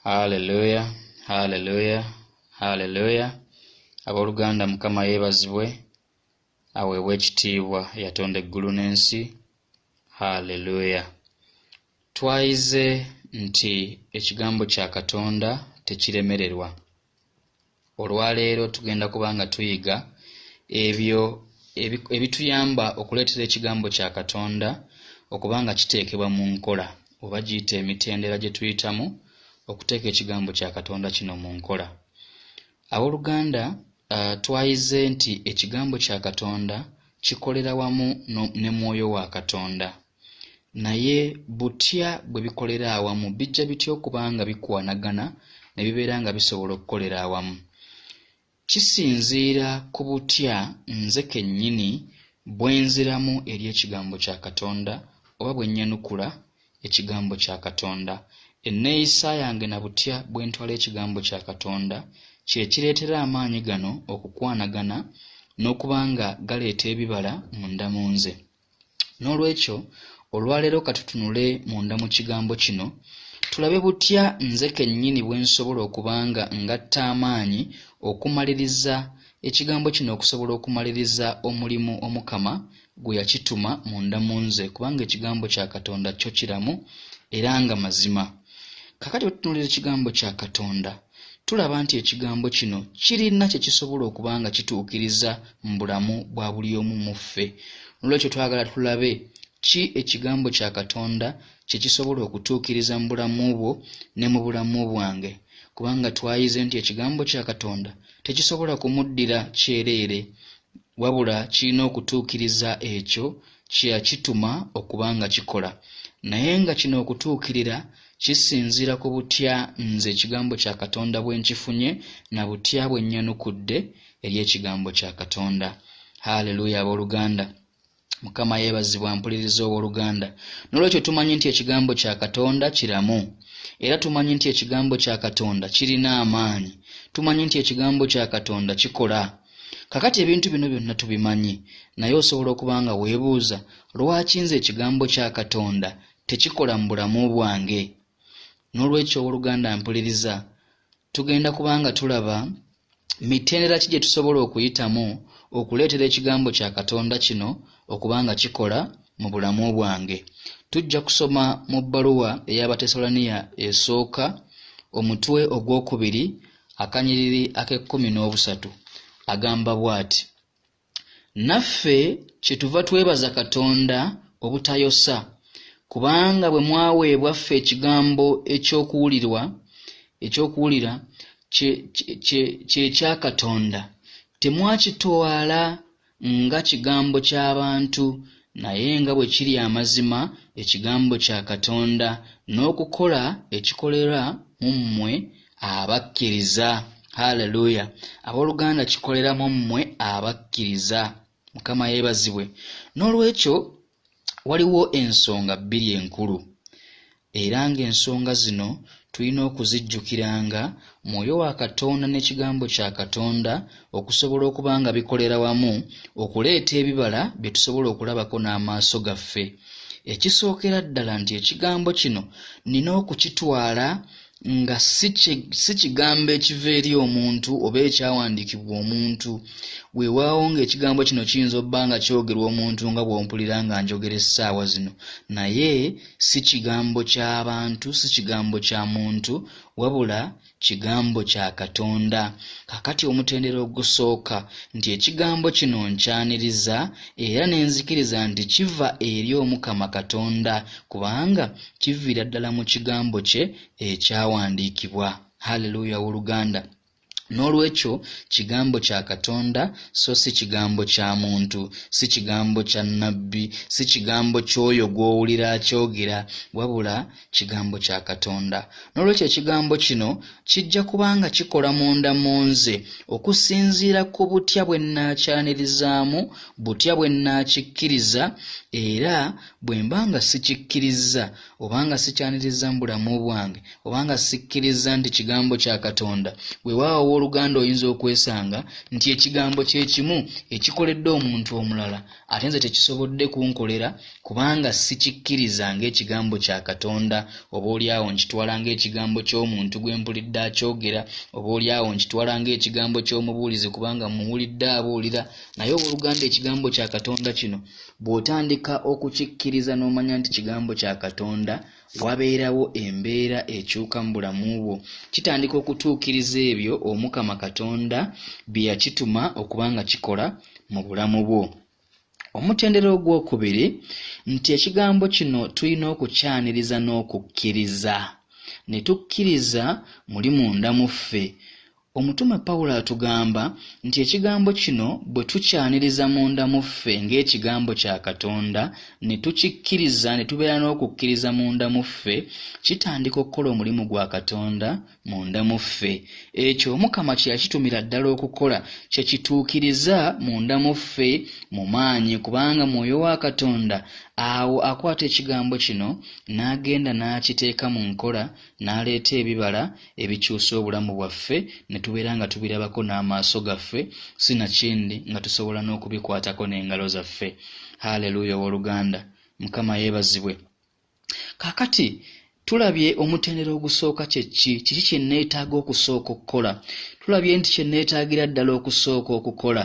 Haleluya, haleluya, haleluya. Abooluganda, Mukama yeebazibwe, aweebwe ekitiibwa eyatonda eggulu n'ensi. Haleluya. Twayize nti ekigambo kya Katonda tekiremererwa. Olwaleero tugenda kuba nga tuyiga ebyo ebituyamba okuleetera ekigambo kya Katonda okuba nga kiteekebwa mu nkola, oba giyite emitendera gye tuyitamu okuteeka ekigambo kya Katonda kino mu nkola. Abooluganda, twayize nti ekigambo kya Katonda kikolera wamu ne Mwoyo wa Katonda. Naye butya bwe bikolera awamu? Bijja bitya okuba nga bikwanagana ne bibeera nga bisobola okukolera awamu? Kisinziira ku butya nze kennyini bwe nziramu eri ekigambo kya Katonda oba bwe nnyanukula ekigambo kya Katonda. Enneeyisa yange na butya bwe ntwala ekigambo kya Katonda kye kireetera amaanyi gano okukwanagana n'okuba nga galeeta ebibala munda mu nze. N'olwekyo, olwaleero ka tutunule munda mu kigambo kino, tulabe butya nze kennyini bwe nsobola okuba nga ngatta amaanyi okumaliriza ekigambo kino, okusobola okumaliriza omulimu Omukama gwe yakituma munda mu nze, kubanga ekigambo kya Katonda kyo kiramu era nga mazima. Kaakati bwe tutunuulira ekigambo kya Katonda, tulaba nti ekigambo kino kirina kye kisobola okuba nga kituukiriza mu bulamu bwa buli omu mu ffe. N'olwekyo twagala tulabe ki ekigambo kya Katonda kye kisobola okutuukiriza mu bulamu bwo ne mu bulamu bwange, kubanga twayize nti ekigambo kya Katonda tekisobola kumuddira kyereere, wabula kirina okutuukiriza ekyo kye yakituma okuba nga kikola. Naye nga kino okutuukirira kisinziira ku butya nze ekigambo kya Katonda bwe nkifunye na butya bwe nnyanukudde eri ekigambo kya Katonda. Haleluya, abooluganda. Mukama yeebazibwa, mpuliriza ow'oluganda. N'olwekyo tumanyi nti ekigambo kya Katonda kiramu. Era tumanyi nti ekigambo kya Katonda kirina amaanyi. Tumanyi nti ekigambo kya Katonda kikola. Kaakati ebintu bino byonna tubimanyi, naye osobola okuba nga weebuuza, lwaki nze ekigambo kya Katonda tekikola mu bulamu bwange? N'olwekyo ow'oluganda mpuliriza, tugenda kuba nga tulaba mitendera ki gye tusobola okuyitamu okuleetera ekigambo kya Katonda kino okuba nga kikola mu bulamu bwange. Tujja kusoma mu bbaluwa ey'Abatesaloniya esooka, omutwe ogwokubiri, akanyiriri ak'ekkumi n'obusatu. Agamba bw'ati, Naffe kyetuva twebaza Katonda obutayosa, kubanga bwe mwaweebwa ffe ekigambo eky'okuwulirwa, eky'okuwulira kye, kye, kye kya Katonda, temwakitwala nga kigambo ky'abantu, naye nga bwe kiri amazima ekigambo kya Katonda, n'okukola ekikolera mu mmwe abakkiriza. Haleluya! Abooluganda, kikolera mu mmwe abakkiriza. Mukama yeebazibwe. N'olwekyo waliwo ensonga bbiri enkulu, era ng'ensonga zino tulina okuzijjukiranga, Mwoyo wa Katonda n'Ekigambo kya Katonda okusobola okuba nga bikolera wamu okuleeta ebibala bye tusobola okulabako n'amaaso gaffe. Ekisookera ddala nti Ekigambo kino nnina okukitwala nga si kigambo ekiva eri omuntu oba ekyawandiikibwa omuntu. Weewaawo ng'ekigambo kino kiyinza obba nga kyogerwa omuntu nga bw'ompulira nga njogera essaawa zino, naye si kigambo ky'abantu, si kigambo kya muntu, wabula kigambo kya Katonda. Kaakati omutendera ogusooka nti ekigambo kino nkyaniriza era ne nzikiriza nti kiva eri Omukama Katonda, kubanga kiviira ddala mu kigambo kye ekyawandiikibwa. Haleluya, ow'oluganda. N'olwekyo kigambo kya Katonda so si kigambo kya muntu, si kigambo kya nnabbi, si kigambo ky'oyo gw'owulira akyogera, wabula kigambo kya Katonda. N'olwekyo ekigambo kino kijja kuba nga kikola munda mu nze okusinziira ku butya bwe nnaakyanirizaamu, butya bwe nnaakikkiriza, era bwe mba nga sikikkirizza oba nga sikyanirizza mu bulamu bwange, oba nga sikkirizza nti kigambo kya Katonda, weewaawo. Owooluganda, oyinza okwesanga nti ekigambo kye kimu ekikoledde omuntu omulala ate nze tekisobodde kunkolera kubanga sikikkiriza ng'ekigambo kya Katonda. Oboolyawo nkitwala ng'ekigambo ky'omuntu gwe mpulidde akyogera, oboolyawo nkitwala ng'ekigambo ky'omubuulizi kubanga mmuwulidde abuulira. Naye owooluganda, ekigambo kya Katonda kino bw'otandika okukikkiriza n'omanya nti kigambo kya Katonda, wabeerawo embeera ekyuka mu bulamu bwo. Kitandika okutuukiriza ebyo Omukama Katonda bye yakituma okuba nga kikola mu bulamu bwo. Omutendera ogwokubiri nti ekigambo kino tulina okukyaniriza n'okukkiriza, ne tukkiriza muli munda mu ffe. Omutume Pawulo atugamba nti ekigambo kino bwe tukyaniriza munda mu ffe ng'ekigambo kya Katonda, ne tukikkiriza, ne tubeera n'okukkiriza munda mu ffe, kitandika okukola omulimu gwa Katonda munda mu ffe. Ekyo Omukama kye yakitumira ddala okukola, kye kituukiriza munda mu ffe mu maanyi, kubanga Mwoyo wa Katonda awo akwata ekigambo kino n'agenda n'akiteeka mu nkola, n'aleeta ebibala ebikyusa obulamu bwaffe, ne tubeera nga tubirabako n'amaaso gaffe, si na kindi nga tusobola n'okubikwatako n'engalo zaffe. Haleluya owooluganda, Mukama yeebazibwe. Kaakati tulabye omutendera ogusooka kye ki? Kiki kye nneetaaga okusooka okukola? Tulabye nti kye nneetaagira ddala okusooka okukola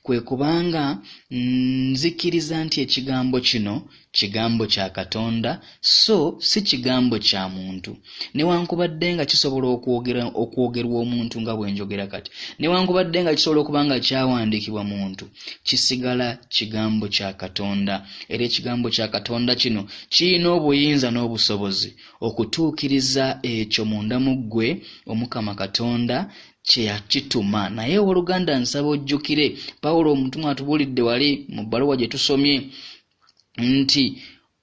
kwe kubanga nzikiriza nti ekigambo kino Kigambo kya Katonda so si kigambo kya muntu. Newankubadde nga kisobola okwogera, okwogerwa omuntu nga bwe njogera kati, newankubadde nga kisobola okuba nga kyawandiikibwa muntu, kisigala Kigambo kya Katonda. Era Ekigambo kya Katonda kino kirina obuyinza n'obusobozi okutuukiriza ekyo munda mu ggwe Omukama Katonda kye yakituma. Naye ow'oluganda, nsaba ojjukire, Pawulo omutumwa atubuulidde wali mu bbaluwa gye tusomye nti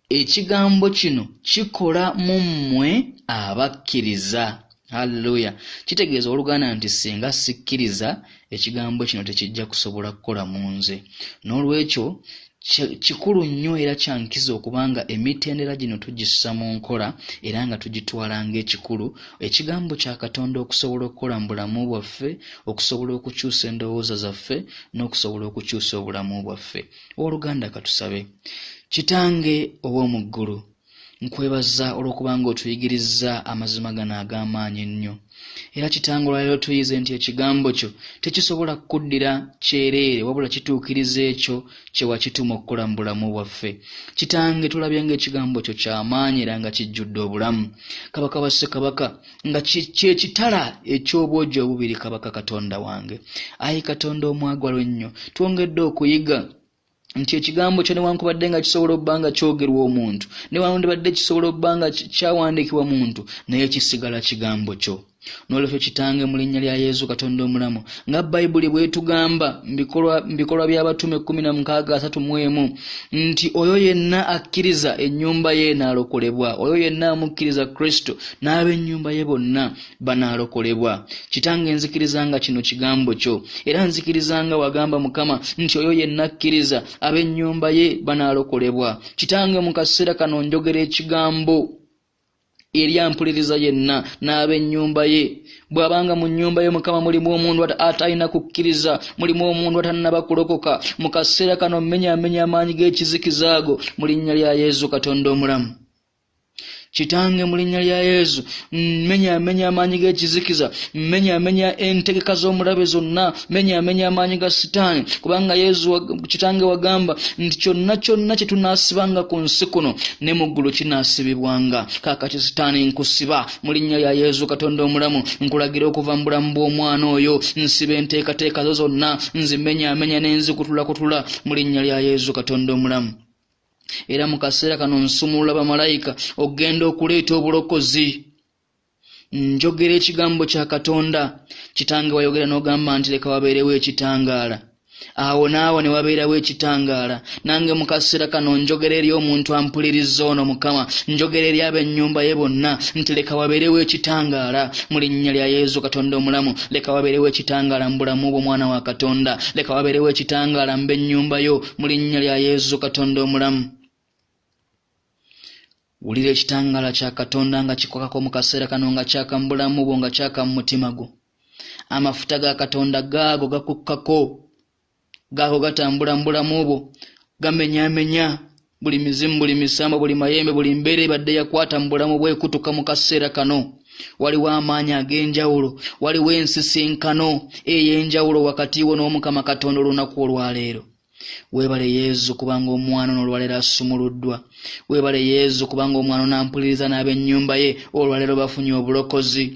ekigambo kino kikola mu mmwe abakkiriza. Haleluya! Kitegeeza oluganda nti singa sikkiriza, ekigambo kino tekijja kusobola kukola mu nze. N'olwekyo kikulu nnyo era kya nkizo okuba nga emitendera gino tugissa mu nkola era nga tugitwala ng'ekikulu, ekigambo kya Katonda okusobola okukola mu bulamu bwaffe, okusobola okukyusa endowooza zaffe, n'okusobola okukyusa obulamu bwaffe. Ow'oluganda, ka tusabe. Kitange ow'omu ggulu, nkwebaza olw'okuba nga otuyigirizza amazima gano ag'amaanyi ennyo. Era Kitange, olwaleero tuyize nti ekigambo kyo tekisobola kukuddira kyereere, wabula kituukiriza ekyo kye wakituma okukola mu bulamu bwaffe. Kitange, tulabye ng'ekigambo kyo kya maanyi era nga kijjudde obulamu. Kabaka wa Ssekabaka, nga kye kitala eky'obwogi obubiri, Kabaka Katonda wange. Ayi Katonda omwagalwa ennyo, twongedde okuyiga nti ekigambo kyo newankubadde nga kisobola okuba nga kyogerwa omuntu, newandibadde kisobola okuba nga kyawandiikibwa muntu, naye kisigala kigambo kyo. N'olwekyo Kitange, mu linnya lya Yesu Katonda omulamu, nga Bayibuli bw'etugamba mu Bikolwa by'Abatume 16:31 nti oyo yenna akkiriza ennyumba ye n'alokolebwa, oyo yenna amukkiriza Kristo n'ab'ennyumba ye bonna banaalokolebwa. Kitange, nzikiriza nga kino kigambo kyo, era nzikiriza nga wagamba Mukama nti oyo yenna akkiriza ab'ennyumba ye banaalokolebwa. Kitange, mu kaseera kano njogera ekigambo eri ampuliriza yenna n'ab'ennyumba ye. Bw'abanga mu nnyumba ye Mukama mulimu omuntu atalina kukkiriza, mulimu omuntu atannaba kulokoka, mu kaseera kano mmenyaamenya amaanyi g'ekizikiza ago mu linnya lya Yesu Katonda omulamu. Kitange, mu linnya lya Yesu, mmenyaamenya amaanyi g'ekizikiza, mmenyaamenya entegeka z'omulabe zonna, mmenyaamenya amaanyi ga Sitaani, kubanga Yesu Kitange wagamba nti kyonna kyonna kye tunaasibanga ku nsi kuno ne mu ggulu kinaasibibwanga. Kaakati Sitaani nkusiba mu linnya lya Yesu Katonda omulamu, nkulagira okuva mu bulamu bw'omwana oyo, nsiba enteekateeka zo zonna, nzimenyaamenya ne nzikutulakutula mu linnya lya Yesu Katonda omulamu. Era mu kaseera kano nsumulula bamalayika okugenda okuleeta obulokozi. Njogera ekigambo kya Katonda. Kitange, wayogera n'ogamba nti leka wabeerewo ekitangaala. Awo naawo ne wabeerawo ekitangaala. Nange mu kaseera kano njogera eri omuntu ampulirizza ono, Mukama. Njogera eri ab'ennyumba ye bonna nti leka wabeerewo ekitangaala mu linnya lya Yesu Katonda omulamu. Leka wabeerewo ekitangaala mu bulamu bwo, mwana wa Katonda. Leka wabeerewo ekitangaala mu b'ennyumba yo mu linnya lya Yesu Katonda omulamu. Wulira ekitangaala kya Katonda nga kikwakako mu kaseera kano, nga kyaka mu bulamu bwo, nga kyaka mu mutima gwo. Amafuta ga Katonda gaago gakukkako, gaago gatambula mu bulamu bwo, gamenyaamenya buli mizimu, buli misambo, buli mayembe, buli mbeera ebadde yakwata mu bulamu bwekutuka mu kaseera kano. Waliwo amaanyi ag'enjawulo, waliwo ensisinkano ey'enjawulo wakati wo n'Omukama Katonda olunaku olwaleero. Weebale Yezu kubanga omwana ono olwaleero asumuluddwa. Weebale Yezu kubanga omwana ono ampuliriza n'ab'ennyumba ye olwaleero bafunye obulokozi.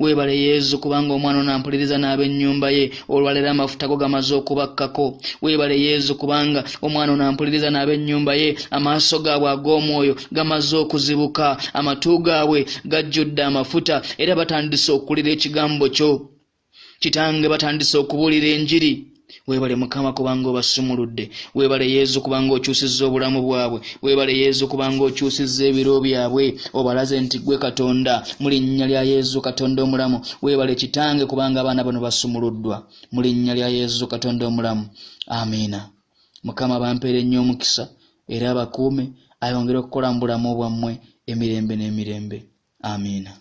Weebale Yezu kubanga omwana ono ampuliriza n'ab'ennyumba ye olwaleero amafuta go gamaze okubakkako. Weebale Yezu kubanga omwana ono ampuliriza n'ab'ennyumba ye amaaso gaabwe ag'omwoyo gamaze okuzibuka, amatu gaabwe gajjudde amafuta era batandise okuwulira ekigambo kyo. Kitange, batandise okubuulira enjiri. Weebale Mukama kubanga obasumuludde. Weebale Yezu kubanga okyusizza obulamu bwabwe. Weebale Yezu kubanga okyusizza ebiro byabwe, obalaze nti ggwe Katonda, mu linnya lya Yezu Katonda omulamu. Weebale Kitange kubanga abaana bano basumuluddwa, mu linnya lya Yezu Katonda omulamu, amiina. Mukama bampeere nnyo omukisa era abakuume, ayongere okukola mu bulamu bwammwe emirembe n'emirembe, amiina.